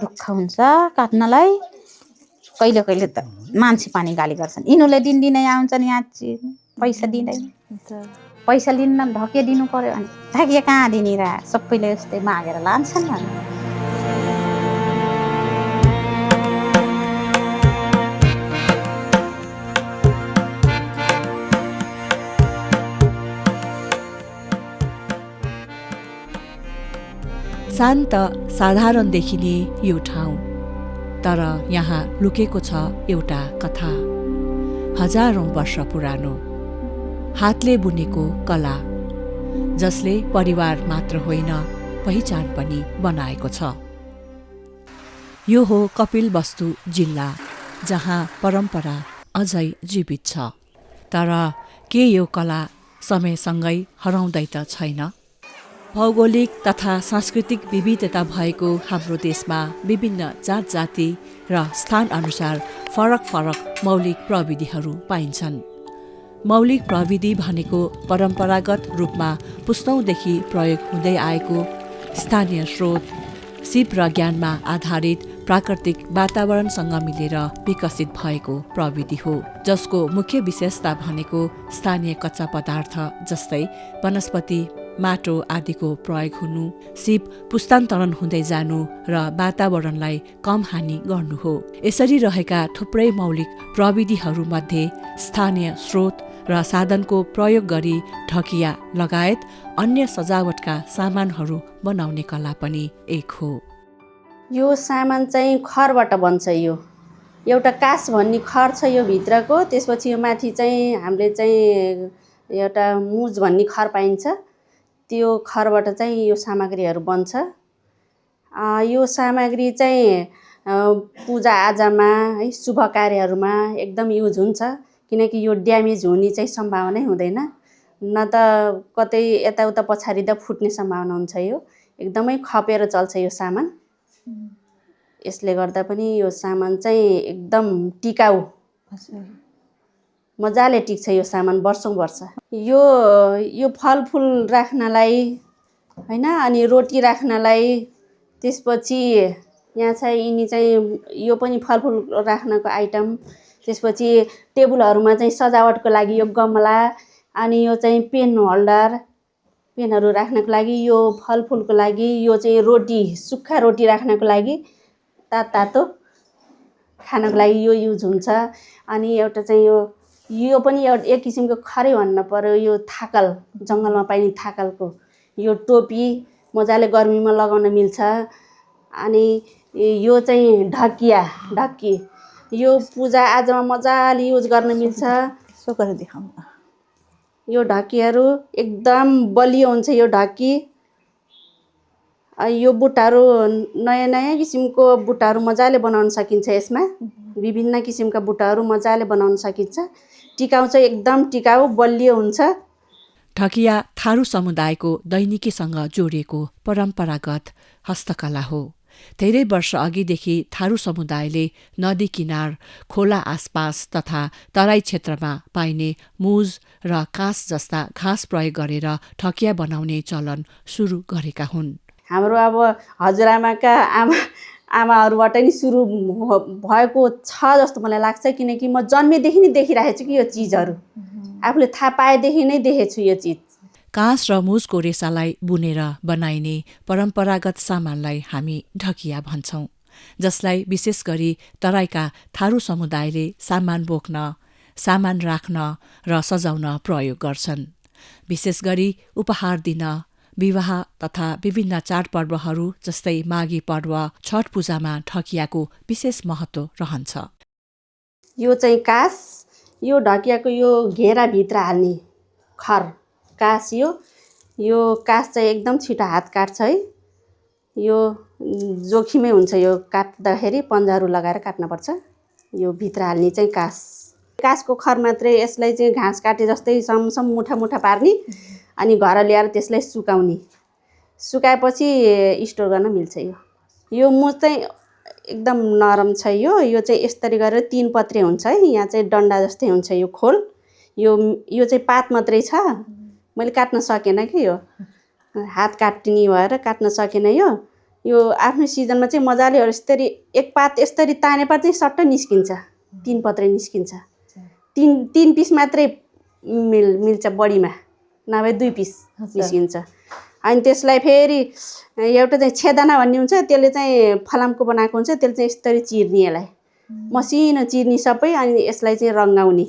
दुःख हुन्छ काट्नलाई। कहिले कहिले त मान्छे पानी गाली गर्छन्, यिनीहरूले दिनदिनै आउँछन् यहाँ पैसा दिँदैन, पैसा लिन्न ढकिया दिनु पर्यो भने ढकिया कहाँ दिने र सबैले यस्तै मागेर लान्छन्। शान्त साधारण देखिने यो ठाउँ, तर यहाँ लुकेको छ एउटा कथा। हजारौं वर्ष पुरानो हातले बुनेको कला, जसले परिवार मात्र होइन पहिचान पनि बनाएको छ। यो हो कपिलवस्तु जिल्ला, जहाँ परम्परा अझै जीवित छ। तर के यो कला समयसँगै हराउँदै त छैन? भौगोलिक तथा सांस्कृतिक विविधता भएको हाम्रो देशमा विभिन्न जात जाति र स्थान अनुसार फरक फरक मौलिक प्रविधिहरू पाइन्छन्। मौलिक प्रविधि भनेको परम्परागत रूपमा पुस्तौँदेखि प्रयोग हुँदै आएको स्थानीय स्रोत, सिप र ज्ञानमा आधारित प्राकृतिक वातावरणसँग मिलेर विकसित भएको प्रविधि हो, जसको मुख्य विशेषता भनेको स्थानीय कच्चा पदार्थ जस्तै वनस्पति, माटो आदिको प्रयोग हुनु, सिप पुस्तान्तरण हुँदै जानु र वातावरणलाई कम हानि गर्नु हो। यसरी रहेका थुप्रै मौलिक प्रविधिहरूमध्ये स्थानीय स्रोत र साधनको प्रयोग गरी ढकिया लगायत अन्य सजावटका सामानहरू बनाउने कला पनि एक हो। यो सामान चाहिँ खरबाट बन्छ। यो एउटा कास भन्ने खर छ यो भित्रको, त्यसपछि यो माथि चाहिँ हामीले चाहिँ एउटा मुज भन्ने खर पाइन्छ, त्यो खरबाट चाहिँ यो सामग्रीहरू बन्छ। यो सामग्री चाहिँ पूजाआजामा है शुभ कार्यहरूमा एकदम युज हुन्छ, किनकि यो ड्यामेज हुने चाहिँ सम्भावनै हुँदैन, न त कतै यताउता पछारिँदा फुट्ने सम्भावना हुन्छ। यो एकदमै खपेर चल्छ यो सामान। यसले गर्दा पनि यो सामान चाहिँ एकदम टिकाउ, मजाले टिक्छ यो सामान वर्षौं वर्ष। यो फलफुल राख्नलाई हैन, अनि रोटी राख्नलाई, त्यसपछि यहाँ चाहिँ यिनी चाहिँ यो पनि फलफुल राख्नको आइटम, त्यसपछि टेबलहरूमा चाहिँ सजावटको लागि यो गमला, अनि यो चाहिँ पेन होल्डर, पेनहरू राख्नको लागि, यो फलफुलको लागि, यो चाहिँ रोटी सुक्खा रोटी राख्नको लागि, तातो खानको लागि यो युज हुन्छ। अनि एउटा चाहिँ यो पनि एक किसिमको खरै भन्न पर्यो, यो थाकल, जङ्गलमा पाइने थाकलको यो टोपी मजाले गर्मीमा लगाउन मिल्छ। अनि यो चाहिँ ढक्की, यो पूजाआजामा मजाले युज गर्न मिल्छ। सो गरेर देखाउँ। यो ढक्कीहरू एकदम बलियो हुन्छ। यो ढक्की, यो बुट्टाहरू नयाँ नयाँ किसिमको बुट्टाहरू मजाले बनाउन सकिन्छ। यसमा विभिन्न किसिमका बुट्टाहरू मजाले बनाउन सकिन्छ। टिकाउ चाहिँ एकदम टिकाउ बलियो हुन्छ। ढकिया थारू समुदायको दैनिकीसँग जोडिएको परम्परागत हस्तकला हो। धेरै वर्ष अघिदेखि थारू समुदायले नदी किनार, खोला आसपास तथा तराई क्षेत्रमा पाइने मुज र काँस जस्ता घाँस प्रयोग गरेर ढकिया बनाउने चलन सुरु गरेका हुन्। हाम्रो अब हजुरआमाका आमाहरूबाट नि सुरु भएको छ जस्तो मलाई लाग्छ, किनकि म जन्मेदेखि नै देखिरहेको छु कि यो चिजहरू, आफूले थाहा पाएदेखि नै देखेछु यो चिज। काँस र मुजको रेसालाई बुनेर बनाइने परम्परागत सामानलाई हामी ढकिया भन्छौं, जसलाई विशेष गरी तराईका थारू समुदायले सामान बोक्न, सामान राख्न र सजाउन प्रयोग गर्छन्। विशेष गरी उपहार दिन, विवाह तथा विभिन्न चाडपर्वहरू जस्तै माघी पर्व, छठ पूजामा ढकियाको विशेष महत्व रहन्छ। यो चाहिँ काँस, यो ढकियाको यो घेराभित्र हाल्ने खर काँस, यो काँस चाहिँ एकदम छिटो हात काट्छ है। यो जोखिमै हुन्छ, यो काट्दाखेरि पन्जाहरू लगाएर काट्नुपर्छ। यो भित्र हाल्ने चाहिँ काँसको खर मात्रै, यसलाई चाहिँ घाँस काटे जस्तै समसम मुठा मुठा पार्ने, अनि घर ल्याएर त्यसलाई सुकाउने, सुकाएपछि स्टोर गर्न मिल्छ। यो मुज चाहिँ एकदम नरम छ। यो चाहिँ यसरी गरेर 3 पत्रे हुन्छ है। यहाँ चाहिँ डन्डा जस्तै हुन्छ यो खोल। यो चाहिँ पात मात्रै छ, मैले काट्न सकेन कि यो हात काट्ने भएर काट्न सकेन। यो आफ्नो सिजनमा चाहिँ मजाले यसरी एक पात यसरी तानेपा चाहिँ सट्ट निस्किन्छ, 3 पत्रै निस्किन्छ। 3 पिस मात्रै मिल्छ बढीमा, नभए 2 पिस निस्किन्छ। अनि त्यसलाई फेरि एउटा चाहिँ छेदना भन्ने हुन्छ, त्यसले चाहिँ फलामको बनाएको हुन्छ, त्यसले चाहिँ यसरी चिर्ने, यसलाई मसिनो चिर्ने सबै। अनि यसलाई चाहिँ रङ्गाउने।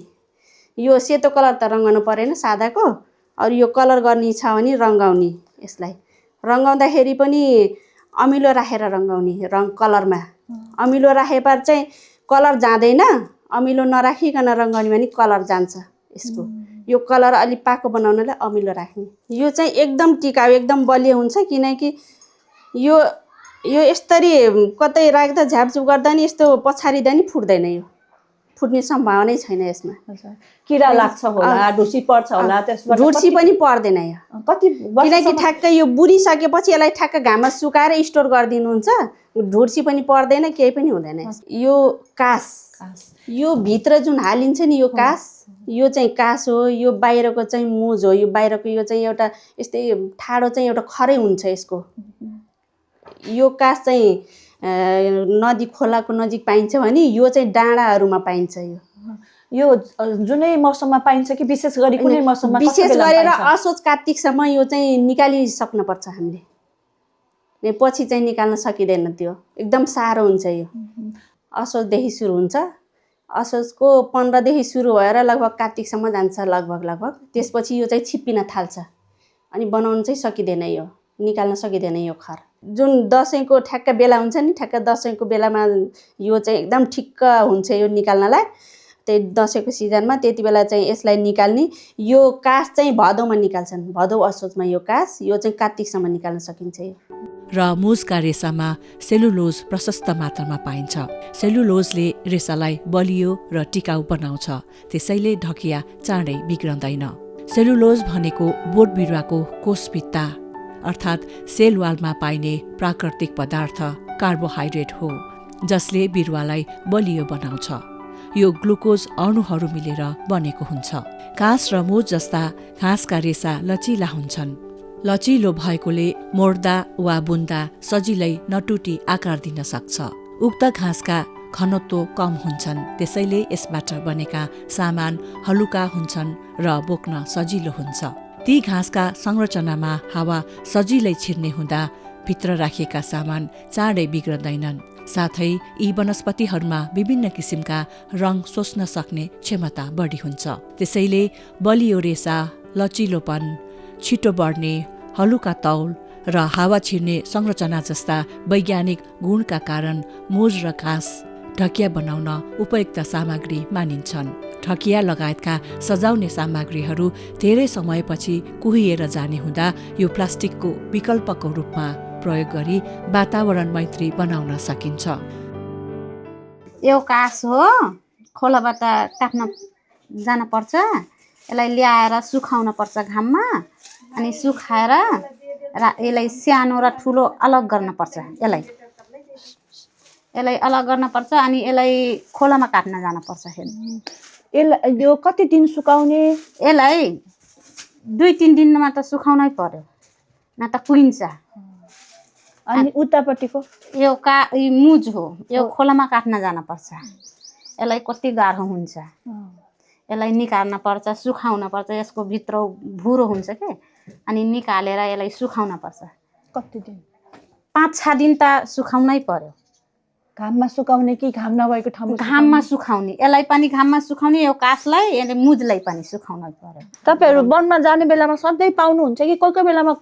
यो सेतो कलर त रङ्गाउनु परेन सादाको, अरू यो कलर गर्ने छ भने रङ्गाउने। यसलाई रङ्गाउँदाखेरि पनि अमिलो राखेर रङ्गाउने, कलरमा अमिलो राखेपर चाहिँ कलर जाँदैन, अमिलो नराखिकन रङ्गाउने भने कलर जान्छ यसको। यो कलर अलि पाको बनाउनलाई अमिलो राख्ने। यो चाहिँ एकदम टिकाउ, एकदम बलियो हुन्छ, किनकि यो यसरी कतै राख्दा झ्यापझुप गर्दा नि यस्तो पछारिँदा नि फुट्दैन, यो फुट्ने सम्भावनै छैन यसमा। किरा लाग्छ होला, ढुसी पर्छ होला, त्यसबाट ढुसी पनि पर्दैन यो। कति किनकि ठ्याक्क यो बुढिसकेपछि यसलाई ठ्याक्क घाममा सुकाएर स्टोर गरिदिनुहुन्छ, ढुसी पनि पर्दैन, केही पनि हुँदैन। यो कास, यो भित्र जुन हालिन्छ नि यो कास, यो चाहिँ कास हो। यो बाहिरको चाहिँ मुज हो। यो बाहिरको यो चाहिँ एउटा यस्तै ठाडो चाहिँ एउटा खरै हुन्छ यसको। यो कास चाहिँ नदी खोलाको नजिक पाइन्छ भने यो चाहिँ डाँडाहरूमा पाइन्छ। यो जुनै मौसममा पाइन्छ कि विशेष गरी कुनै मौसममा? विशेष गरेर असोज कार्तिकसम्म यो चाहिँ निकालिसक्नुपर्छ हामीले, पछि चाहिँ निकाल्न सकिँदैन, त्यो एकदम साह्रो हुन्छ। यो असोजदेखि सुरु हुन्छ, असोजको 15 देखि सुरु भएर लगभग कार्तिकसम्म जान्छ लगभग। त्यसपछि यो चाहिँ छिप्पिन थाल्छ, अनि बनाउनु चाहिँ सकिँदैन, यो निकाल्न सकिँदैन। यो खर जुन दसैँको ठ्याक्क बेला हुन्छ नि, ठ्याक्क दसैँको बेलामा यो चाहिँ एकदम ठिक्क हुन्छ यो निकाल्नलाई। त्यही दसैँको सिजनमा त्यति बेला चाहिँ यसलाई निकाल्ने। यो कास चाहिँ भदौमा निकाल्छन्, भदौ असोजमा यो कास, यो चाहिँ कार्तिकसम्म निकाल्न सकिन्छ। यो र मुजका रेसामा सेलुलोज प्रशस्त मात्रामा पाइन्छ। सेलुलोजले रेसालाई बलियो र टिकाउ बनाउँछ, त्यसैले ढकिया चाँडै बिग्रँदैन। सेलुलोज भनेको बोट बिरुवाको कोषभित्ता अर्थात् सेल वालमा पाइने प्राकृतिक पदार्थ कार्बोहाइड्रेट हो, जसले बिरुवालाई बलियो बनाउँछ। यो ग्लुकोज अणुहरू मिलेर बनेको हुन्छ। घाँस र मुज जस्ता घाँसका रेसा लचिला हुन्छन्। लचिलो भएकोले मोड्दा वा बुन्दा सजिलै नटुटी आकार दिन सक्छ। उक्त घाँसका घनत्व कम हुन्छन्, त्यसैले यसबाट बनेका सामान हलुका हुन्छन् र बोक्न सजिलो हुन्छ। ती घाँसका संरचनामा हावा सजिलै छिर्ने हुँदा भित्र राखिएका सामान चाँडै बिग्रदैनन्। साथै यी वनस्पतिहरूमा विभिन्न किसिमका रङ सोच्न सक्ने क्षमता बढी हुन्छ। त्यसैले बलियो रेसा, लचिलोपन, छिटो बढ्ने, हलुका तौल र हावा छिर्ने संरचना जस्ता वैज्ञानिक गुणका कारण मुज र घाँस ढकिया बनाउन उपयुक्त सामग्री मानिन्छन्। ढकिया लगायतका सजाउने सामग्रीहरू धेरै समयपछि कुहिएर जाने हुँदा यो प्लास्टिकको विकल्पको रूपमा प्रयोग गरी वातावरण मैत्री बनाउन सकिन्छ। यो कास हो, खोलाबाट काट्न जान पर्छ, यसलाई ल्याएर सुकाउन पर्छ घाममा, अनि सुकाएर यसलाई सानो र ठुलो अलग गर्न पर्छ। यसलाई अलग गर्न पर्छ, अनि यसलाई खोलामा काट्न जान पर्छ। यो कति दिन सुकाउने? यसलाई 2-3 दिनमा त सुकाउनै पर्यो, न त कुहिन्छ। अनि उतापट्टिको यो मुज हो, यो खोलामा काट्न जान पर्छ। यसलाई कति गाह्रो हुन्छ, यसलाई निकाल्न पर्छ, सुकाउन पर्छ। यसको भित्र भुरो हुन्छ के, अनि निकालेर यसलाई सुकाउन पर्छ। कति दिन? 5-6 दिन त सुकाउनै पर्यो। घाममा सुकाउने कि घाम नभएको ठाउँमा? घाममा सुकाउने, यसलाई पनि घाममा सुकाउने, यो कासलाई यसले मुजलाई पनि सुकाउनै पर्यो। तपाईहरु वनमा जाने बेलामा सधैँ पाउनुहुन्छ कि कोही कोही बेलामा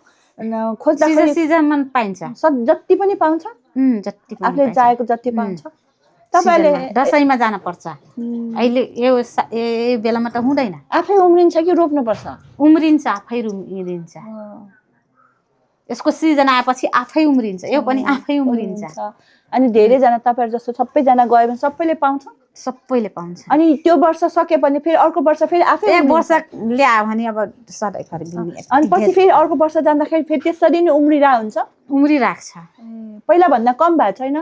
खोज्दाखेरि? सिजनमा पाइन्छ, जति पनि पाउँछ, जति आफूले चाहेको जति पाउँछ। तपाईले दसैँमा जान पर्छ, अहिले यो बेलामा त हुँदैन। आफै उम्रिन्छ कि रोप्नु पर्छ? उम्रिन्छ, आफै उम्रिन्छ। यसको सिजन आएपछि आफै उम्रिन्छ, यो पनि आफै उम्रिन्छ। अनि धेरैजना तपाईहरु जस्तो सबैजना गयो भने सबैले पाउँछ? सबैले पाउँछ। अनि त्यो वर्ष सके भने फेरि अर्को वर्ष फेरि आफै एक वर्ष ल्यायो भने अब सधैँभरि दिने। अनि पछि फेरि अर्को वर्ष जाँदाखेरि फेरि त्यसरी नै उम्रिरा हुन्छ? उम्रिराख्छ। पहिला भन्दा कम भएको छैन?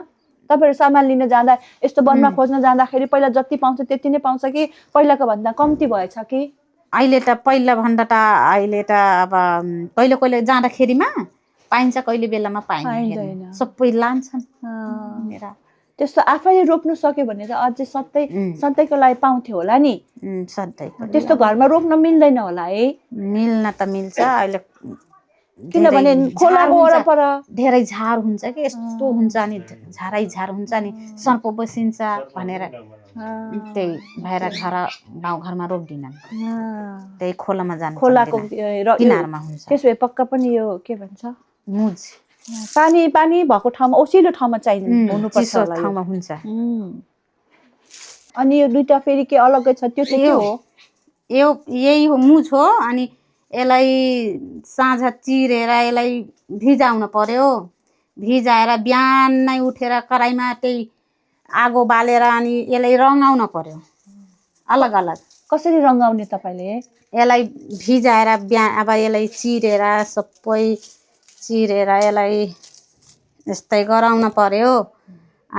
तपाईहरु सामान लिन जाँदा, यस्तो वनमा खोज्न जाँदाखेरि पहिला जति पाउँछ त्यति नै पाउँछ कि पहिलाको भन्दा कम्ती भएछ कि? अहिले त पहिला भन्दा त अहिले त अब कहिले कहिले जाँदाखेरिमा पाइन्छ कहिले बेलामा पाइँदैन सबै लान्छन् मेरा त्यस्तो आफैले रोप्नु सक्यो भने त अझै सधैँको लागि पाउँथ्यो होला नि सधैँको त्यस्तो घरमा रोप्न मिल्दैन होला है मिल्न त मिल्छ अहिले किनभने खोलाको वरपर धेरै झार हुन्छ कि यस्तो हुन्छ अनि झारै झार हुन्छ नि सर्प बसिन्छ भनेर त्यही भएर घर गाउँघरमा रोप्दिनन् त्यही खोलामा जान्छ खोलाको किनारमा हुन्छ त्यसो भए पक्का पनि यो के भन्छ मुज पानी भएको ठाउँमा ओसिलो ठाउँमा चाहिने हुनुपर्छ चिसो ठाउँमा हुन्छ अनि यो दुईटा फेरि के अलग्गै छ त्यो चाहिँ के हो यही हो मुज हो अनि यसलाई साँझ चिरेर यसलाई भिजाउन पर्यो भिजाएर बिहान नै उठेर कराईमा त्यही आगो बालेर अनि यसलाई रङ्गाउन पर्यो अलग अलग कसरी रङ्गाउने तपाईँले यसलाई भिजाएर बिहान अब यसलाई चिरेर सबै चिरेर यसलाई यस्तै गराउन पर्यो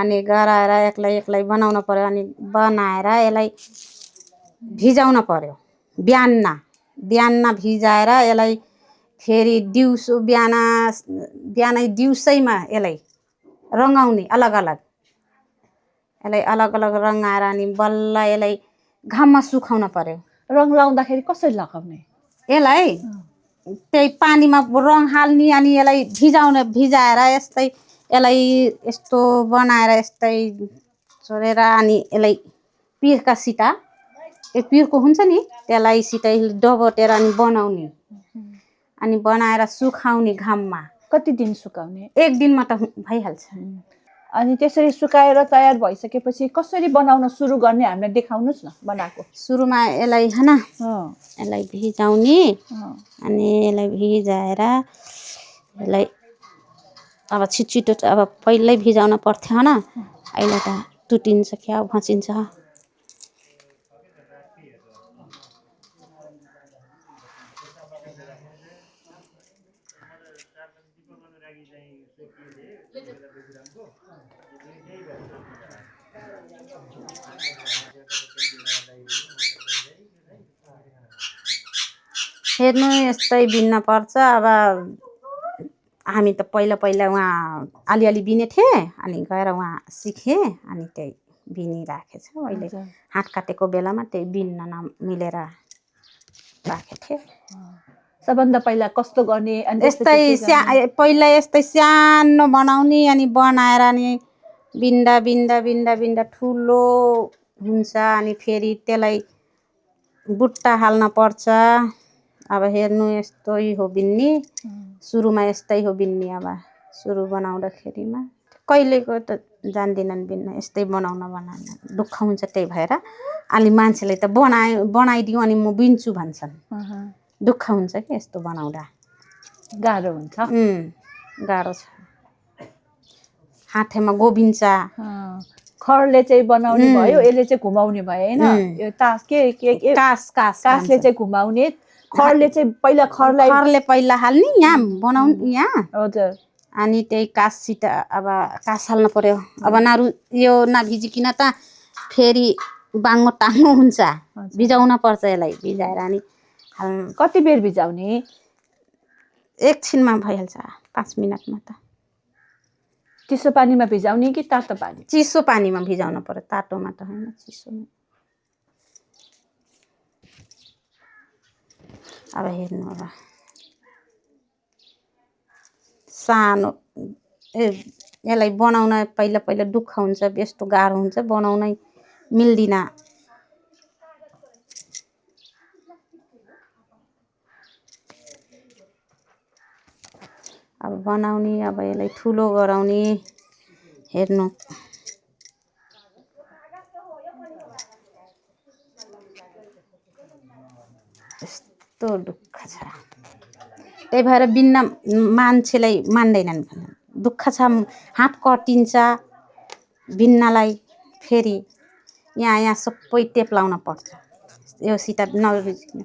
अनि गराएर एक्लै बनाउन पर्यो अनि बनाएर यसलाई भिजाउन पर्यो बिहान भिजाएर यसलाई फेरि दिउँसो बिहानै दिउँसैमा यसलाई रङ्गाउने अलग अलग यसलाई अलग अलग रङ्गाएर अनि बल्ल यसलाई घाममा सुकाउन पर्यो रङ लाउँदाखेरि कसरी लगाउने यसलाई त्यही पानीमा रङ हाल्ने अनि यसलाई भिजाएर यस्तै यसलाई यस्तो बनाएर यस्तै छोडेर अनि यसलाई पिरका सिटा पिरको हुन्छ नि त्यसलाई सिटै डबटेर अनि बनाउने अनि बनाएर सुकाउने घाममा कति दिन सुकाउने एक दिनमा त भइहाल्छ अनि त्यसरी सुकाएर तयार भइसकेपछि कसरी बनाउन सुरु गर्ने हामीलाई देखाउनुहोस् न बनाएको सुरुमा यसलाई हैन यसलाई भिजाउने अनि यसलाई भिजाएर यसलाई अब छिटो अब पहिल्यै भिजाउन पर्थ्यो हैन अहिले त टुटिन्छ क्या भचिन्छ हेर्नु यस्तै बिन्न पर्छ अब हामी त पहिला उहाँ अलिअलि बिनेथे अनि गएर उहाँ सिकेँ अनि त्यही बिनिराखेछ अहिले हात काटेको बेलामा त्यही बिन्न नमिलेर राखेको थिएँ सबभन्दा पहिला कस्तो गर्ने अनि यस्तै पहिला यस्तै सानो बनाउने अनि बनाएर अनि बिन्दा ठुलो हुन्छ अनि फेरि त्यसलाई बुट्टा हाल्न पर्छ अब हेर्नु यस्तै हो बिन्नी सुरुमा यस्तै हो बिन्नी अब सुरु बनाउँदाखेरिमा कहिलेको त जान्दिनन् बिन्न यस्तै बनाउन दुःख हुन्छ त्यही भएर अलि मान्छेले त बनाइदिउँ अनि म बिन्छु भन्छन् दुःख हुन्छ कि यस्तो बनाउँदा गाह्रो हुन्छ गाह्रो छ हातेमा गोबिन्छ खरले चाहिँ बनाउने भयो यसले चाहिँ घुमाउने भयो हैन यो तास के कासले चाहिँ घुमाउने खरले चाहिँ पहिला खरले पहिला हाल्ने यहाँ बनाउने यहाँ हजुर अनि त्यही काससित अब कास हाल्नु पर्यो अब यो नभिजिकन त फेरि बाङ्गो टाङ्गो हुन्छ भिजाउन पर्छ यसलाई भिजाएर अनि कति बेर भिजाउने एकछिनमा भइहाल्छ 5 मिनटमा त चिसो पानीमा भिजाउने कि तातो पानी चिसो पानीमा भिजाउनु पर्यो तातोमा त हैन चिसोमा अब हेर्नु अब सानो यसलाई बनाउन पहिला दुःख हुन्छ यस्तो गाह्रो हुन्छ बनाउनै मिल्दिन अब बनाउने अब यसलाई ठुलो गराउने हेर्नु यस्तो दुःख छ त्यही भएर बिन्न मान्छेलाई मान्दैनन् दुःख छ हात कटिन्छ बिन्नलाई फेरि यहाँ सबै टेप लाउन पर्छ यो सिटा नभिजिकन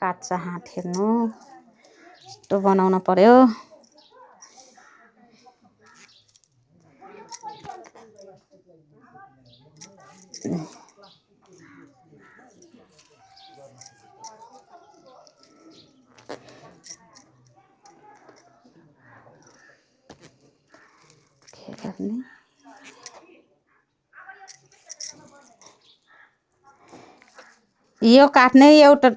काट्छ हात हेर्नु यस्तो बनाउन पर्यो के गर्ने यो काट्ने एउटा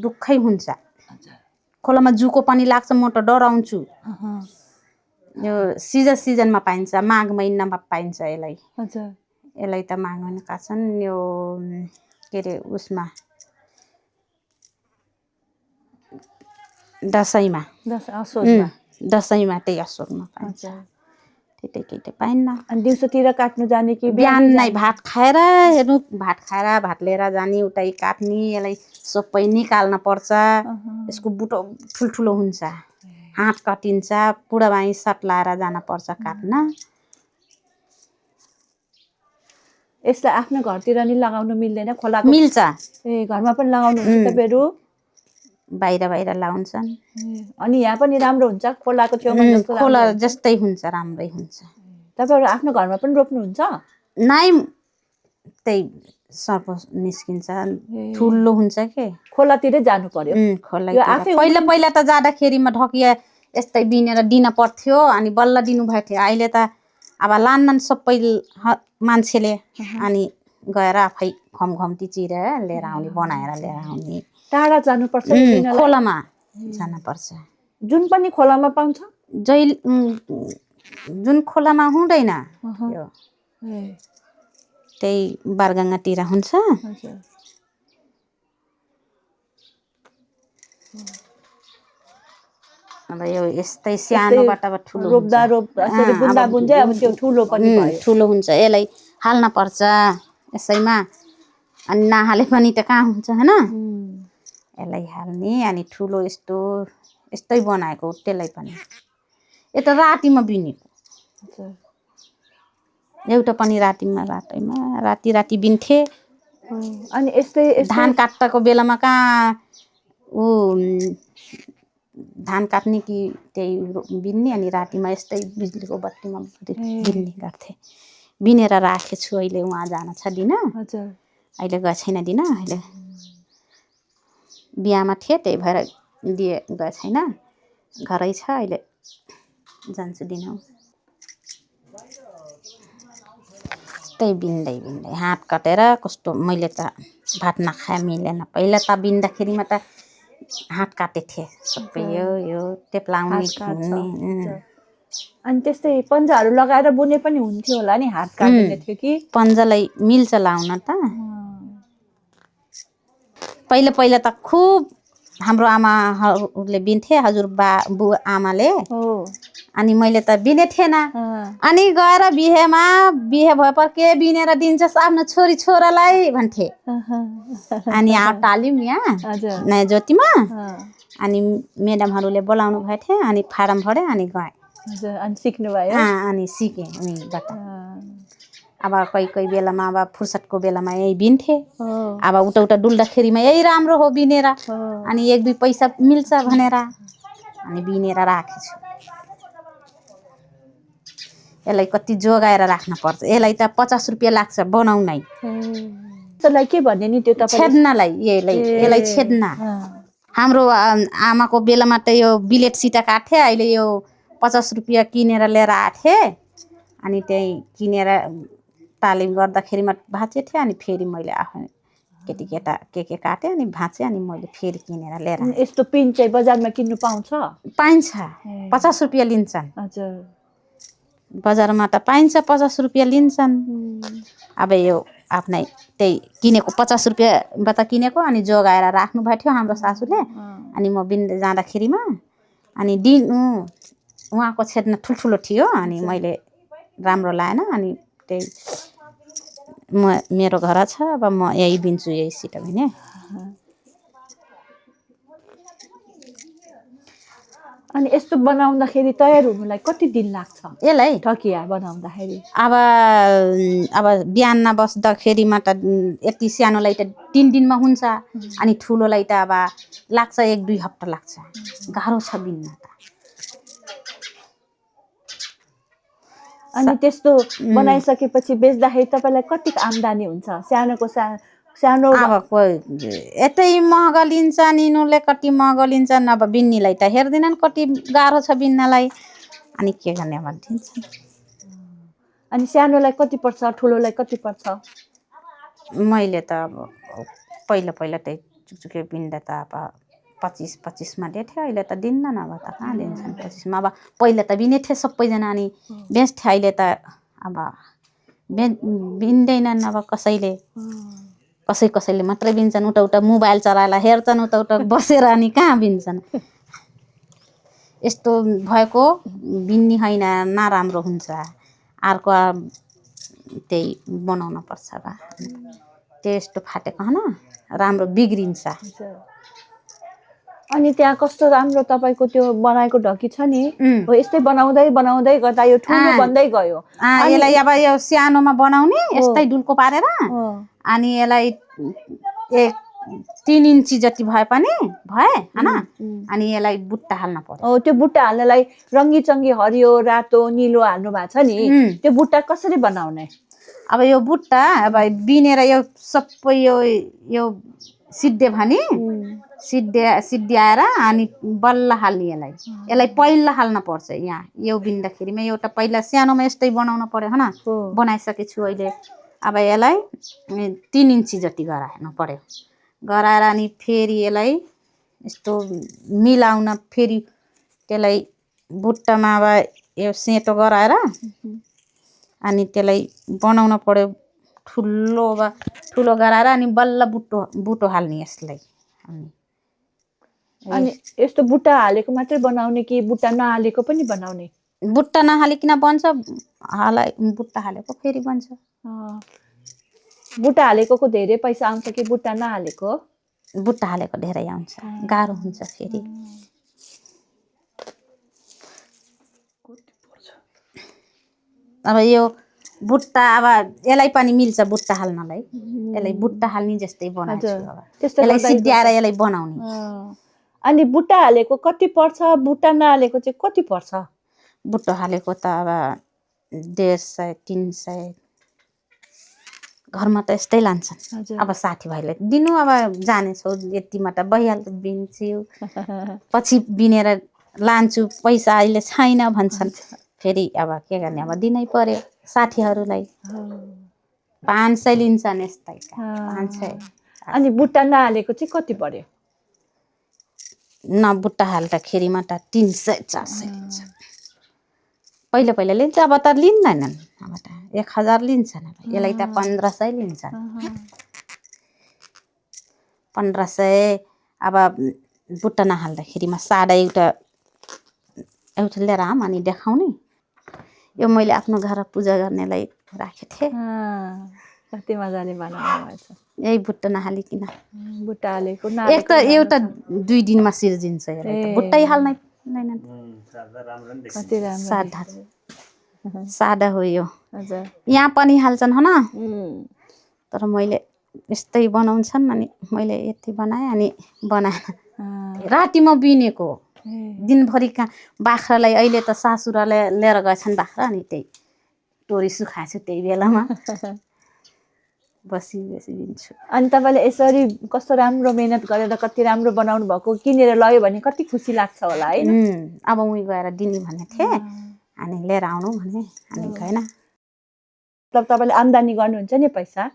दुःखै हुन्छ खोलामा जुको पनि लाग्छ म त डराउँछु यो सिजनमा पाइन्छ माघ महिनामा पाइन्छ यसलाई त माघ महिना काट्छन् यो के अरे उसमा दसैँमा त्यही असोजमा पाइन्छ त्यतै पाइन्न अनि दिउँसोतिर काट्नु जाने कि बिहान नै भात खाएर भात लिएर जाने उतै काट्ने यसलाई सबै निकाल्न पर्छ यसको बुटो ठुल्ठुलो हुन्छ हात काटिन्छ बुढाबाई सट्लाएर जान पर्छ काट्न यसलाई आफ्नो घरतिर नि लगाउनु मिल्दैन खोलाको मिल्छ ए घरमा पनि लगाउनु हुन्छ तपाईहरु बाहिर लाउँछन् अनि यहाँ पनि राम्रो हुन्छ खोलाको छेउमा जस्तो खोला जस्तै हुन्छ राम्रै हुन्छ तपाईहरु आफ्नो घरमा पनि रोप्नुहुन्छ नाइ त्यही सर्प निस्किन्छ ठुलो हुन्छ के खोलातिरै जानु पर्यो खोला पहिला त जाँदाखेरिमा ढकिया यस्तै बिनेर दिन पर्थ्यो अनि बल्ल दिनु भएको थियो अहिले त अब लान्नन् सबै मान्छेले अनि गएर आफै खमखम्ती चिरेर लिएर आउने बनाएर लिएर आउने टाढा जानुपर्छ खोलामा जानुपर्छ जुन पनि खोलामा पाउँछ जुन खोलामा हुँदैन यो त्यही बारगङ्गातिर हुन्छ अब यो यस्तै सानोबाट अब ठुलो रोप्दा यसरी बुन्दा बुन्दै अब त्यो ठुलो पनि भयो ठुलो हुन्छ यसलाई हाल्न पर्छ यसैमा अनि नहाले पनि त कहाँ हुन्छ हैन यसलाई हाल्ने अनि ठुलो यस्तै बनाएको त्यसलाई पनि यो त रातिमा बिनेको एउटा पनि रातिमा राति बिन्थे अनि यस्तै धान काट्टाको बेलामा कहाँ धान काट्ने कि त्यही बिन्ने अनि रातिमा यस्तै बिजुलीको बत्तीमा बिन्ने गर्थे बिनेर राखेछु अहिले उहाँ जान छ दिन अहिले गए छैन दिन अहिले बिहामा थिए त्यही भएर गए छैन घरै छ अहिले जान्छु दिन त्यही बिन्दै हात काटेर कस्तो मैले त भात नखाए मिलेन पहिला त बिन्दाखेरिमा त हात काटेको थिएँ सबै यो टेप्लाउने अनि त्यस्तै पन्जाहरू लगाएर बुने पनि हुन्थ्यो होला नि हात काट्ने थियो कि पन्जालाई मिल्छ लाउन त पहिला त खुब हाम्रो आमाहरूले बिन्थे हजुरबा बुवा आमाले अनि मैले त बिने थिएन अनि गएर बिहे भएपर के बिनेर दिन्छस् आफ्नो छोरी छोरालाई भन्थे अनि टाल्यौँ यहाँ नयाँ ज्योतिमा अनि म्याडमहरूले बोलाउनु भएको थियो अनि फारम भरे अनि गएँ अनि सिक्नु भयो अनि सिकेँ उनीबाट अब कोही बेलामा अब फुर्सदको बेलामा यही बिन्थे अब उता डुल्दाखेरिमा यही राम्रो हो बिनेर अनि 1-2 पैसा मिल्छ भनेर अनि बिनेर राखेछु यसलाई कति जोगाएर राख्न पर्छ यसलाई त 50 रुपैयाँ लाग्छ बनाउनै त्यसलाई के भन्ने नि त्यो तपाईले छेड्नलाई यसलाई छेड्न हाम्रो आमाको बेलामा त यो बिलेट सिटा काट्थे अहिले यो 50 रुपैयाँ किनेर लिएर आथे अनि त्यही किनेर तालिम गर्दाखेरिमा भाँचे थिएँ अनि फेरि मैले आफै केटा के काटेँ अनि भाँचे अनि मैले फेरि किनेर लिएर यस्तो पिन चाहिँ बजारमा किन्नु पाइन्छ 50 रुपैयाँ लिन्छन् हजुर बजारमा त पाइन्छ 50 रुपैयाँ लिन्छन् अब यो आफ्नै त्यही किनेको 50 रुपैयाँबाट किनेको अनि जोगाएर राख्नु भएको थियो हाम्रो सासूले अनि म बिन्दै जाँदाखेरिमा अनि उहाँको छेड्न ठुल्ठुलो थियो अनि मैले राम्रो लागेन अनि त्यही मेरो घर छ अब म यही बिन्छु यही सिटा भने अनि यस्तो बनाउँदाखेरि तयार हुनुलाई कति दिन लाग्छ यसलाई ठकिया बनाउँदाखेरि अब बिहान बस्दाखेरिमा त यति सानोलाई त 3 दिनमा हुन्छ अनि ठुलोलाई त अब लाग्छ 1-2 हप्ता लाग्छ गाह्रो छ बिन्न त अनि त्यस्तो बनाइसकेपछि बेच्दाखेरि तपाईलाई कति आम्दानी हुन्छ सानो अब यतै महँगो लिन्छन् यिनीहरूले कति महँगो लिन्छन् अब बिन्नीलाई त हेर्दैनन् कति गाह्रो छ बिन्नलाई अनि के गर्ने अब दिन्छन्। अनि सानोलाई कति पर्छ ठुलोलाई कति पर्छ? मैले त अब पहिला त चुकचुके बिन्दा त अब 25-25मा दिन्थेँ, अहिले त दिन्न अब त कहाँ दिन्छन् 25मा। अब पहिला त बिनेथे सबैजना अनि बेच्थे, अहिले त अब बिन्दैनन् अब कसैले मात्रै बिन्छन्, उता मोबाइल चलाएर हेर्छन्, उता बसेर अनि कहाँ बिन्छन्। यस्तो भएको बिन्नी होइन, नराम्रो हुन्छ, अर्को त्यही बनाउन पर्छ बा। त्यस्तो फाटेको होइन राम्रो बिग्रिन्छ। अनि त्यहाँ कस्तो राम्रो तपाईँको त्यो बनाएको ढकी छ नि, हो यस्तै बनाउँदै गर्दा यो ठुलो बन्दै गयो। यसलाई अब यो सानोमा बनाउने यस्तै डुल्को पारेर अनि यसलाई 3 इन्ची जति भए हैन, अनि यसलाई बुट्टा हाल्न पर्यो। त्यो बुट्टा हाल्नलाई रङ्गी चङ्गी हरियो रातो निलो हाल्नु भएको छ नि, त्यो बुट्टा कसरी बनाउने? अब यो बुट्टा अब बिनेर यो सबै यो सिद्धे भने सिद्ध्याएर अनि बल्ल हाल्ने। यसलाई पहिला हाल्न पर्छ। यहाँ यो बिन्दाखेरिमा एउटा पहिला सानोमा यस्तै बनाउन पर्यो हैन, बनाइसकेछु अहिले। अब यसलाई 3 इन्ची जति गराउनु पर्यो, गराएर अनि फेरि यसलाई यस्तो मिलाउन, फेरि त्यसलाई बुट्टामा अब यो सेतो गराएर अनि त्यसलाई बनाउन पर्यो ठुलो गराएर अनि बल्ल बुटो हाल्ने यसलाई। अनि यस्तो बुट्टा हालेको मात्रै बनाउने कि बुट्टा नहालेको पनि बनाउने? बुट्टा नहालिकन बन्छ, बुट्टा हालेको फेरि बन्छ। बुट्टा हालेको धेरै पैसा आउँछ कि बुट्टा नहालेको? बुट्टा हालेको धेरै आउँछ, गाह्रो हुन्छ फेरि। अब यो बुट्टा अब यसलाई पनि मिल्छ बुट्टा हाल्नलाई, यसलाई बुट्टा हाल्ने जस्तै बनाउँछु अब। यसलाई सिद्ध्याएर यसलाई बनाउने। अनि बुट्टा हालेको कति पर्छ, बुट्टा नहालेको चाहिँ कति पर्छ? बुट्टा हालेको त अब 150-300 घरमा त यस्तै लान्छन्। अब साथीभाइले दिनु अब जानेछौ यतिमा त भइहाल्छ, बिन्छु पछि बिनेर लान्छु, पैसा अहिले छैन भन्छन्। फेरि अब के गर्ने, अब दिनै पर्यो साथीहरूलाई। 500 लिन्छन् यस्तै 500। अनि बुट्टा नहालेको चाहिँ कति पर्यो? बुट्टा हाल्दाखेरिमा त 300-400 लिन्छन्। पहिला लिन्छ, अब त लिँदैनन्, अब त 1000 लिन्छन्। यसलाई त 1500 लिन्छन्। 1500 अब बुट्टा नहाल्दाखेरिमा सादा एउटा लिएर आऊँ अनि देखाउने। यो मैले आफ्नो घर पूजा गर्नेलाई राखेको थिएँ। कति मजाले बनाउनु भएछ। यही बुट्टा नहालिकन। बुट्टा हालेको एक त एउटा 2 दिनमा सिर्जिन्छ, यसलाई त बुट्टै हाल्नै पर्दैन। कति राम्रो सादा हो यो। हजुर, यहाँ पनि हाल्छन् होइन, तर मैले यस्तै बनाउँछन् अनि मैले यति बनाएँ अनि बनाएँ। रातिमा बिनेको दिनभरि कहाँ बाख्रालाई अहिले त सासुराले लिएर गएछन् बाख्रा, अनि त्यही टोरी सुकाएको छु त्यही बेलामा बसी बिन्छु। अनि तपाईँले यसरी कस्तो राम्रो मेहनत गरेर कति राम्रो बनाउनु भएको, किनेर लयो भने कति खुसी लाग्छ होला है। अब उही गएर दिने भनेको थिएँ अनि लिएर आउनु भने अनि गएन। मतलब तपाईँले आम्दानी गर्नुहुन्छ नि पैसा,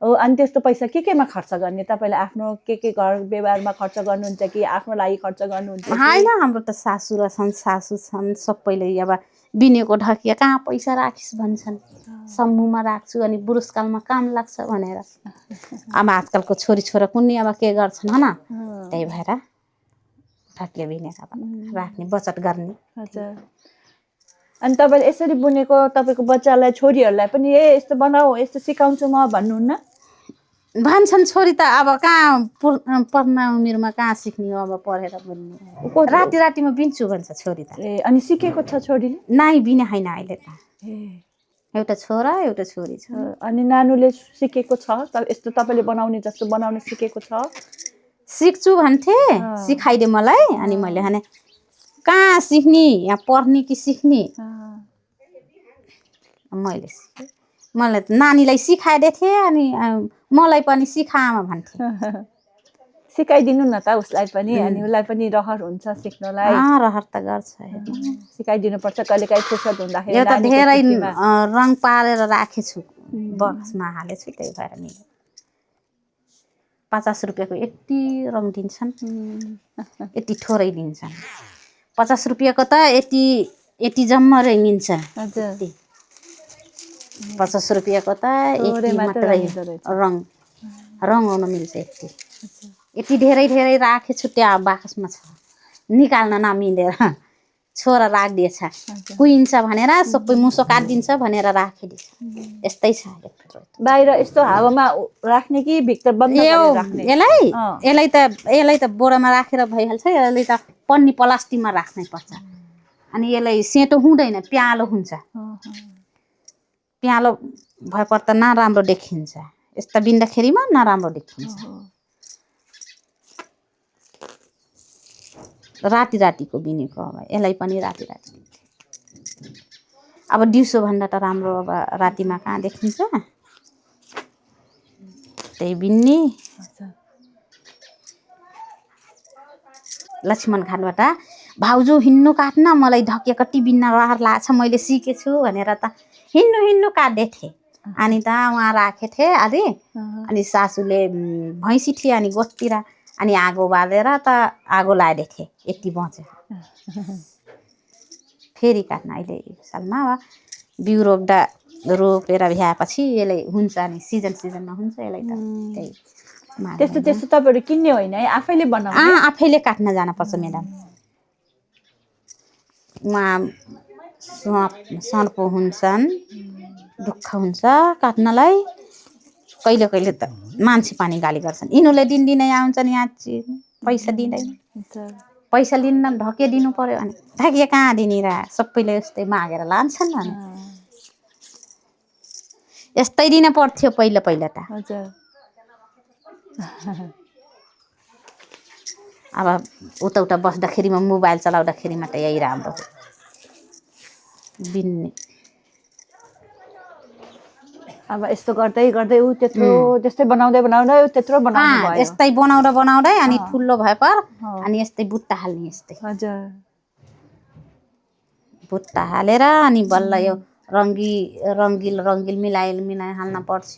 हो, अनि त्यस्तो पैसा केमा खर्च गर्ने? तपाईँले आफ्नो के घर व्यवहारमा खर्च गर्नुहुन्छ कि आफ्नो लागि खर्च गर्नुहुन्छ? होइन, हाम्रो त सासु छन् सबैले अब बिनेको ढकिया कहाँ पैसा राखिस् भन्छन्, समूहमा राख्छु अनि बुढेसकालमा काम लाग्छ भनेर। अब आजकलको छोरा कुनै अब के गर्छन् होइन, त्यही भएर ढकिया बिनेर राख्ने, बचत गर्ने। हजुर, अनि तपाईँले यसरी बुनेको तपाईँको बच्चालाई छोरीहरूलाई पनि यस्तो बनाऊ यस्तो सिकाउँछु म भन्नुहुन्न? भन्छन् छोरी त अब कहाँ पढ्न उमेरमा कहाँ सिक्ने हो, अब पढेर बुन्ने, रातिमा बिन्छु भन्छ छोरी त। अनि सिकेको छ छोरीले? नाइ बिने होइन अहिले त, एउटा छोरा एउटा छोरी छ। अनि नानुले सिकेको छ यस्तो तपाईँले बनाउने जस्तो बनाउन सिकेको छ? सिक्छु भन्थे, सिकाइदे मलाई। अनि मैले भने कहाँ सिक्ने, यहाँ पढ्ने कि सिक्ने? मलाई नानीलाई सिकाइदिएको थिएँ अनि मलाई पनि सिकामा भन्थे। सिकाइदिनु न त उसलाई पनि अनि उसलाई पनि रहर हुन्छ सिक्नलाई रहर त गर्छ सिकाइदिनु पर्छ कहिलेकाहीँ फुर्सद हुँदाखेरि यो त नानीको धेरै छुट्टीमा। रङ पारेर राखेछु बक्समा हालेछु त्यही भएर नि 50 रुपियाँको यति रङ दिन्छन् यति थोरै दिन्छन् 50 रुपियाँको त यति यति जम्मरै मिल्छ हजुर 50 रुपियाँको त यति मात्रै रङ आउन मिल्छ यति धेरै धेरै राखेछु त्यहाँ बाकसमा छ निकाल्न नमिलेर छोरा राखिदिएछ कुहिन्छ भनेर सबै मुसो काटिदिन्छ भनेर राखिदिएछ यस्तै छ बाहिर यस्तो हावामा राख्ने कि भित्र बन्द गरेर राख्ने यसलाई त बोरामा राखेर भइहाल्छ यसलाई त पन्नी प्लास्टिकमा राख्नै पर्छ अनि यसलाई सेतो हुँदैन प्यालो हुन्छ प्यालो भएपर त नराम्रो देखिन्छ यस्ता बिन्दाखेरिमा नराम्रो देखिन्छ राति रातिको बिनेको अब यसलाई पनि राति राति अब दिउँसो भन्दा त राम्रो अब रातिमा कहाँ देखिन्छ त्यही बिन्नी लक्ष्मण घाटबाट भाउजू हिँड्नु काट्न मलाई ढकिया कति बिन्न रहर लाग्छ मैले सिकेछु भनेर त हिँड्नु काट्दै थिएँ अनि त उहाँ राखे थिएँ अलि अनि सासूले भैँसी थिए अनि गोठतिर अनि आगो बालेर त आगो लाइदिएको थिएँ यति बच्यो फेरि काट्न अहिले सालमा अब बिउ रोपेर भ्याएपछि यसले हुन्छ अनि सिजनमा हुन्छ यसलाई त त्यस्तो तपाईँहरू किन्ने होइन है आफैले बनाउने आफैले काट्न जानुपर्छ म्याडम उहाँ सर्प हुन्छन् दुःख हुन्छ काट्नलाई कहिले कहिले त मान्छे पानी गाली गर्छन् यिनीहरूले दिनदिनै आउँछन् यहाँ पैसा दिँदैन पैसा लिन्न ढके दिनु पर्यो अनि ढाकिया कहाँ दिने र सबैले यस्तै मागेर लान्छन् अनि यस्तै दिन पर्थ्यो पहिला त हजुर अब उता बस्दाखेरिमा मोबाइल चलाउँदाखेरिमा त यही राम्रो बिन्ने अब यस्तो गर्दै गर्दै ऊ त्यत्रो जस्तै बनाउँदै त्यत्रो बनाउनु भयो यस्तै बनाउँदै अनि ठुलो भएपर अनि यस्तै बुट्टा हाल्ने यस्तै हजुर बुट्टा हालेर अनि बल्ल यो रङ्गिल मिलाइ हाल्न पर्छ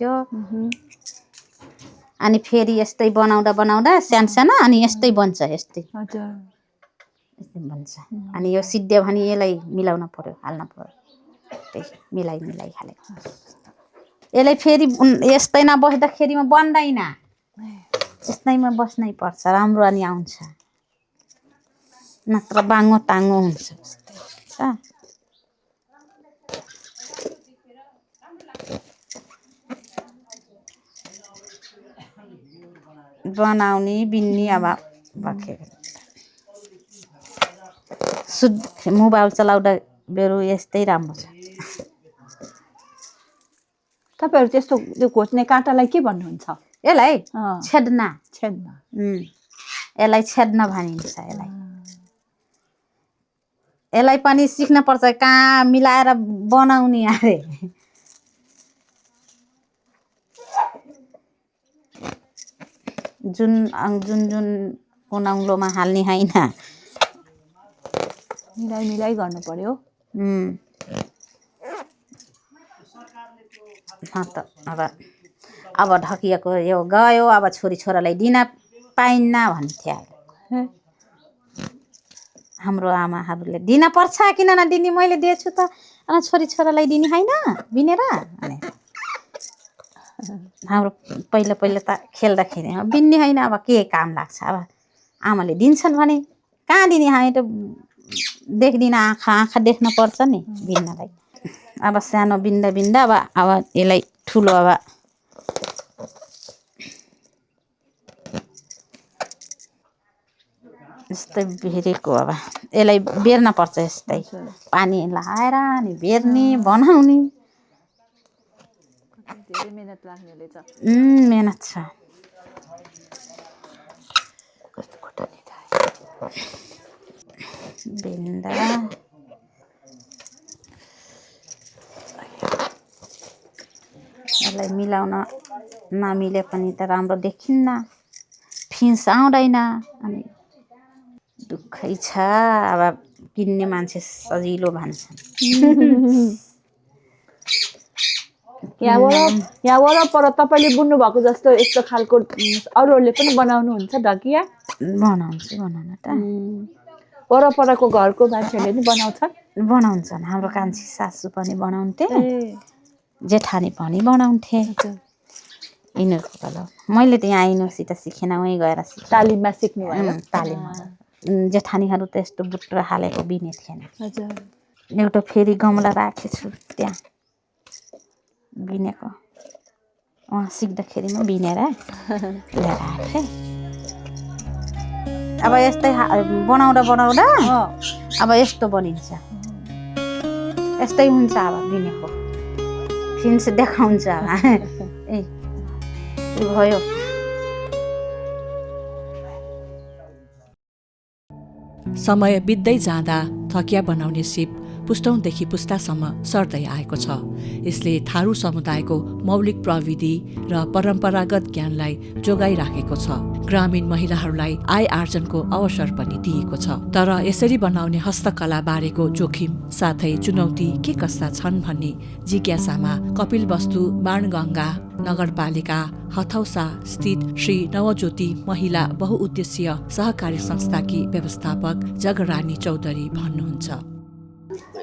अनि फेरि यस्तै बनाउँदा सानो अनि यस्तै बन्छ यस्तै बन्छ अनि यो सिद्धे भने यसलाई मिलाउन पर्यो हाल्न पर्यो त्यही मिलाइ हालेको यसलाई फेरि यस्तै नबस्दाखेरिमा बन्दैन यस्तैमा बस्नै पर्छ राम्रो अनि आउँछ नत्र बाङ्गो टाङ्गो हुन्छ बनाउने बिन्नी अब शुद्ध मोबाइल चलाउँदा बेरु यस्तै राम्रो छ तपाईँहरू त्यस्तो त्यो घोच्ने काँटालाई के भन्नुहुन्छ यसलाई छेड्ना यसलाई छेड्न भनिन्छ यसलाई पनि सिक्न पर्छ कहाँ मिलाएर बनाउने अरे जुन कुनाउलोमा हाल्ने होइन मिलाइ गर्नु पर्यो अब ढकिएको यो गयो अब छोरीलाई दिन पाइन्न भन्थ्यो हाम्रो आमाहरूले दिन पर्छ किन नदिने मैले दिएछु त छोरीलाई दिने होइन बिनेर भने हाम्रो पहिला त खेल्दाखेरि बिन्ने होइन अब के काम लाग्छ अब आमाले दिन्छन् भने कहाँ दिने हामी त देख्दिन आँखा देख्न पर्छ नि बिन्नलाई अब सानो बिन्दा अब यसलाई ठुलो अब यस्तै बेरेको अब यसलाई बेर्न पर्छ यस्तै पानी लगाएर अनि बेर्ने बनाउने धेरै मेहनत लाग्नेले छ मेहनत छ बिन्दा यसलाई मिलाउन नमिले पनि त राम्रो देखिन्न फिन्स आउँदैन अनि दुःखै छ अब किन्ने मान्छे सजिलो भन्छन् यहाँ वरपर तपाईँले बुन्नु भएको जस्तो यस्तो खालको अरूहरूले पनि बनाउनुहुन्छ ढकिया बनाउन त वरपरको घरको मान्छेहरूले नि बनाउँछन् हाम्रो कान्छी सासू पनि बनाउँथे जेठानी पनि बनाउँथे यिनीहरूको कला मैले त यहाँ यिनीहरूसित सिकेन उहीँ गएर तालिममा सिक्नु भयो तालिममा जेठानीहरू त यस्तो बुट्रो हालेको बिने थिएन एउटा फेरि गमला राखेछु त्यहाँ बिनेको उहाँ सिक्दाखेरिमा बिनेर ल्याएर आएको अब यस्तै बनाउँदा अब यस्तो बनिन्छ यस्तै हुन्छ अब बिनेको फिन्स देखाउँछ ए भयो समय बित्दै जाँदा थकिया बनाउने सिप पुस्तौँदेखि पुस्तासम्म सर्दै आएको छ यसले थारू समुदायको मौलिक प्रविधि र परम्परागत ज्ञानलाई जोगाइराखेको छ ग्रामीण महिलाहरूलाई आय आर्जनको अवसर पनि दिएको छ तर यसरी बनाउने हस्तकला बारेको जोखिम साथै चुनौती के कस्ता छन् भन्ने जिज्ञासामा कपिलवस्तु बाणगङ्गा नगरपालिका हथौसा स्थित श्री नवज्योति महिला बहुउद्देश्य सहकारी संस्थाकी व्यवस्थापक जगरानी चौधरी भन्नुहुन्छ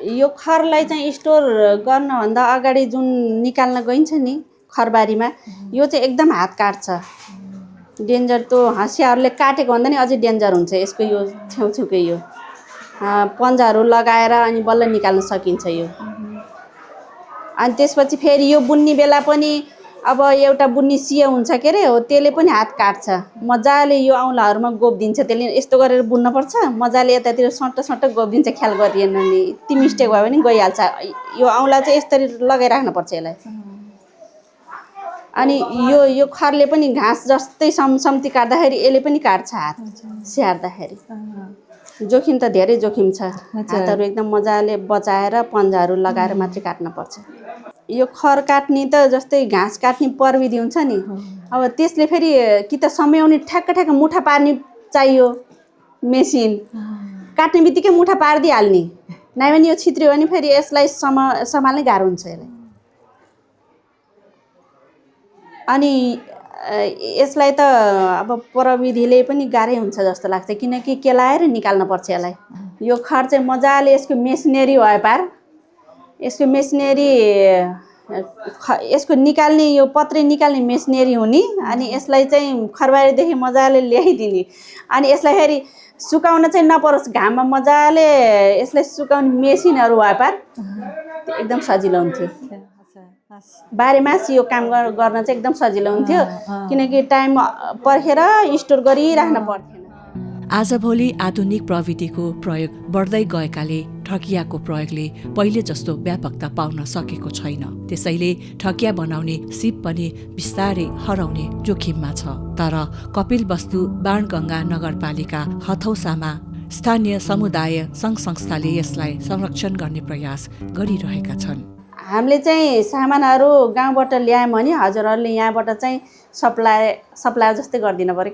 यो खरलाई चाहिँ स्टोर गर्नभन्दा अगाडि जुन निकाल्न गइन्छ नि खरबारीमा यो चाहिँ एकदम हात काट्छ डेन्जर त्यो हँसियाहरूले काटेको भन्दा नि अझै डेन्जर हुन्छ यसको यो छेउछेउकै यो पन्जाहरू लगाएर अनि बल्ल निकाल्न सकिन्छ यो अनि त्यसपछि फेरि यो बुन्ने बेला पनि अब एउटा बुन्नी सियो हुन्छ के अरे हो त्यसले पनि हात काट्छ मजाले यो औँलाहरूमा गोपिदिन्छ त्यसले यस्तो गरेर बुन्नुपर्छ मजाले यतातिर सट्ट गोपिदिन्छ ख्याल गरिएन भने यति मिस्टेक भयो भने गइहाल्छ यो औँला चाहिँ यसरी लगाइराख्नुपर्छ यसलाई अनि यो खरले पनि घाँस जस्तै समसम्ती काट्दाखेरि यसले पनि काट्छ हात स्याहार्दाखेरि जोखिम त धेरै जोखिम छ हातहरू एकदम मजाले बचाएर पन्जाहरू लगाएर मात्रै काट्नुपर्छ यो खर काट्ने त जस्तै घाँस काट्ने प्रविधि हुन्छ नि अब त्यसले फेरि कि त सम्याउने ठ्याक्क मुठा पार्ने चाहियो मेसिन काट्ने बित्तिकै मुठा पारिदिइहाल्ने नै भने यो छित्रियो भने फेरि यसलाई सम्हाल्नै गाह्रो हुन्छ यसलाई अनि यसलाई त अब प्रविधिले पनि गाह्रै हुन्छ जस्तो लाग्छ किनकि केलाएर निकाल्नुपर्छ यसलाई यो खर चाहिँ मजाले यसको मेसिनरी भयो पार यसको मेसिनरी यसको निकाल्ने यो पत्रै निकाल्ने मेसिनरी हुने अनि यसलाई चाहिँ खरबारीदेखि मजाले ल्याइदिने अनि यसलाई फेरि सुकाउन चाहिँ नपरोस् घाममा मजाले यसलाई सुकाउने मेसिनहरू भए पार एकदम सजिलो हुन्थ्यो बारेमास यो काम गर्न चाहिँ एकदम सजिलो हुन्थ्यो किनकि टाइम पर्खेर स्टोर गरिराख्न पर्थेन आजभोलि आधुनिक प्रविधिको प्रयोग बढ्दै गएकाले ठकियाको प्रयोगले पहिले जस्तो व्यापकता पाउन सकेको छैन त्यसैले ठकिया बनाउने सिप पनि बिस्तारै हराउने जोखिममा छ तर कपिलवस्तु बाणगङ्गा नगरपालिका हथौसामा स्थानीय समुदाय सङ्घ संस्थाले यसलाई संरक्षण गर्ने प्रयास गरिरहेका छन् हामीले चाहिँ सामानहरू गाउँबाट ल्यायौँ भने हजुरहरूले यहाँबाट चाहिँ सप्लाई जस्तै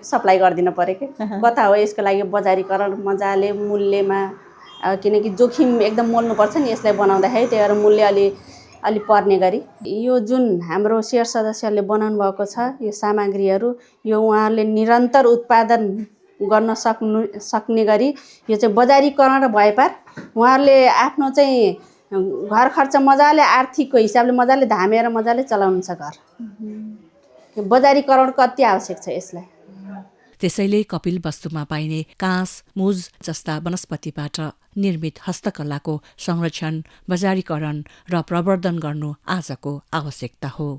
सप्लाई गरिदिनु पऱ्यो कि कता हो यसको लागि बजारीकरण मजाले मूल्यमा किनकि जोखिम एकदम मोल्नुपर्छ नि यसलाई बनाउँदाखेरि त्यही भएर मूल्य अलि पर्ने गरी यो जुन हाम्रो सेयर सदस्यहरूले बनाउनु भएको छ यो सामग्रीहरू यो उहाँहरूले निरन्तर उत्पादन गर्न सक्ने गरी यो चाहिँ बजारीकरण भए पार उहाँहरूले आफ्नो चाहिँ घर खर्च मजाले आर्थिकको हिसाबले मजाले धामेर मजाले चलाउनु छ घर बजारीकरणको अति आवश्यक छ यसलाई त्यसैले कपिलवस्तुमा पाइने काँस मुज जस्ता वनस्पतिबाट निर्मित हस्तकलाको संरक्षण बजारीकरण र प्रवर्धन गर्नु आजको आवश्यकता हो